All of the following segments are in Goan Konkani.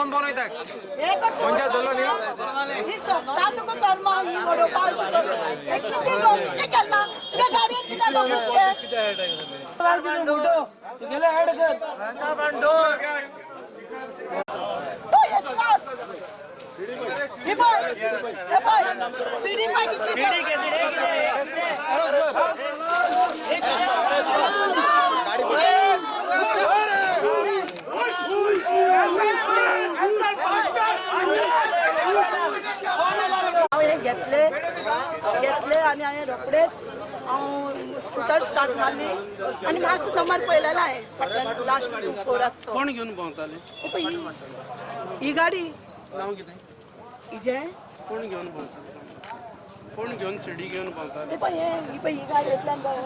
हे करता ही सोंपता तुका कर्मा ही उडोवपा हे कितें गो कितें केलां तुगे गाडयेन कित्याक तो येतलाच. हे पळय हे पळय सीडी पळय कितली. हांव हे घेतले घेतले आनी हांवें रोखडेच हांव स्कुटर स्टार्ट मारली आनी मातसो नंबर पळयलेलो हांवें फाटल्यान लास्ट 2 4 आसतो. कोण घेवन भोंवताले? पळय ही गाडी. नांव कितें? हिजें कोण घेवन भोंवताले? कोण घेवन सीडी घेवन भोंवताले? पळय ही पळय ही गाडयेंतल्यान पळय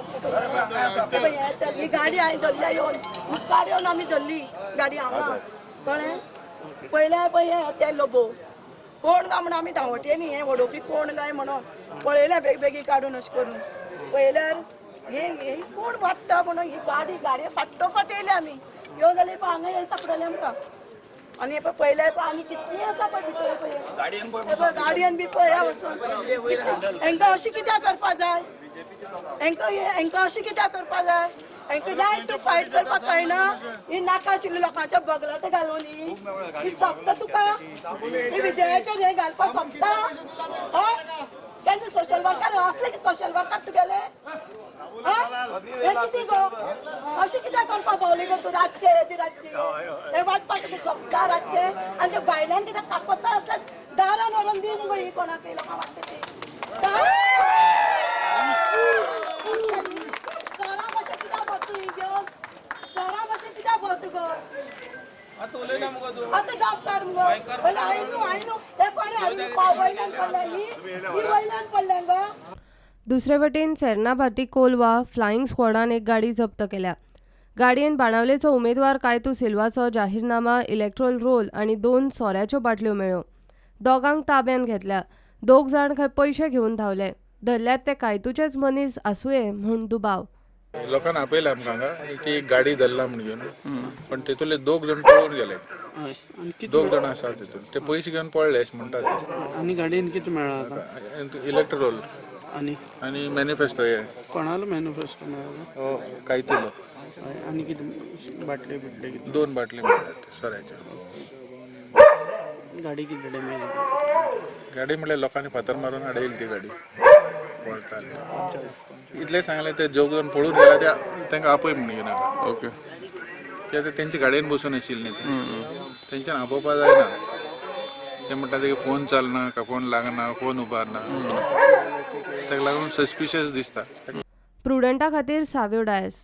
ही गाडी हांवें धरल्या येवन मुखार येवन आमी धरली गाडी हांगा कळ्ळें. पयल्या पळय ते लोबो कोण काय म्हणून आमी धांवटे न्ही हें उडोवपी कोण काय म्हणून पळयलें बेगी बेगी काडून अशें करून पळयल्यार हे हे कोण वाडटा म्हणून ही गाडी गाडये फाटोफाट येयले आमी यो जाल्यार पळय हांगा हे सापडले आमकां. आनी पळय पळयल्यार पळय आनी कितली आसा पळय भितर पळय गाडयेन बी पळया वचून हेंकां अशें कित्याक करपा जाय? हेंकां हेंकां अशें कित्याक करपा जाय? हेंकां जाय टू फायट करपाक कळना. ही नाका आशिल्ली लोकांच्या बगलाट घालून ही ही सोंपता तुका. ही विजयाचें हें घालपाक सोंपता. हय केन्ना सोशल वर्कर असले की सोशल वर्कर तुगेले हे कितें गो अशें कित्याक करपाक पावली गो तूं रातचें येदी रातचें हें वाटपाक तुका सोंपता रातचें. आनी ते भायल्यान कित्याक कापसता आसल्यार दारान व्हरोन दी मुगो ही कोणाकय लोकांक वाडटा ती. चोरां भशेन कित्याक भोंवता ही घेवन? चोरां भशेन कित्याक भोंवता गो? आतां जाप काड मुगो. पयलें हांवें न्हू हांवें न्हू हे कोणें हाडून पाव वयल्यान पडल्या ही ही वयल्यान पडल्या गो. दुसरे वटेन सेर्नाभाटी कोलवा फ्लायिंग स्क्वॉडान एक गाडी जप्त केल्या. गाडयेन बाणावलेचो उमेदवार कायतू सिल्वाचो जाहीरनामा, इलेक्ट्रोल रोल आनी 2 सोऱ्याच्यो बाटल्यो मेळ्ळ्यो. दोगांक ताब्यान घेतल्या. 2 जाण खंय पयशे घेवन धांवले. धरल्यात ते कायतूचेच मनीस आसुये म्हूण दुबाव. लोकांना आपयले आमकां हांगा ती एक गाडी धरला म्हूण घेवन, पण तेतूले 2 जाण पळोवन गेले. 2 जाण आसा तितून ते पयशे घेवन पळ्ळे अशें म्हणटात. आनी गाडयेन कितें मेळ्ळां? इलेक्ट्रोल आनी आनी मॅनिफेस्टो. हे कोणालो मॅनिफेस्टो मेळ्ळो? कायतूलो. आनी कितें बाटल्यो बिटल्यो कितें? 2 बाटली मेळ्ळ्यात सोऱ्याच्यो. गाडी कितें डॅमेज? गाडी म्हणल्यार लोकांनी फातर मारून हाडयली ती गाडी पळटाले. इतलें सांगलें ते 2 जाण पळून गेले ते तांकां आपय म्हूण घेवन. ओके. कित्याक ते तेंच्या गाडयेन बसून आशिल्ले न्ही ते तेंच्यान आपोवपा जायना. ते म्हणटा ते फोन चलना का फोन लागना फोन उबारना, ताका लागून सस्पिशियस दिसता. प्रुडंटा खातीर साव्यो डायस.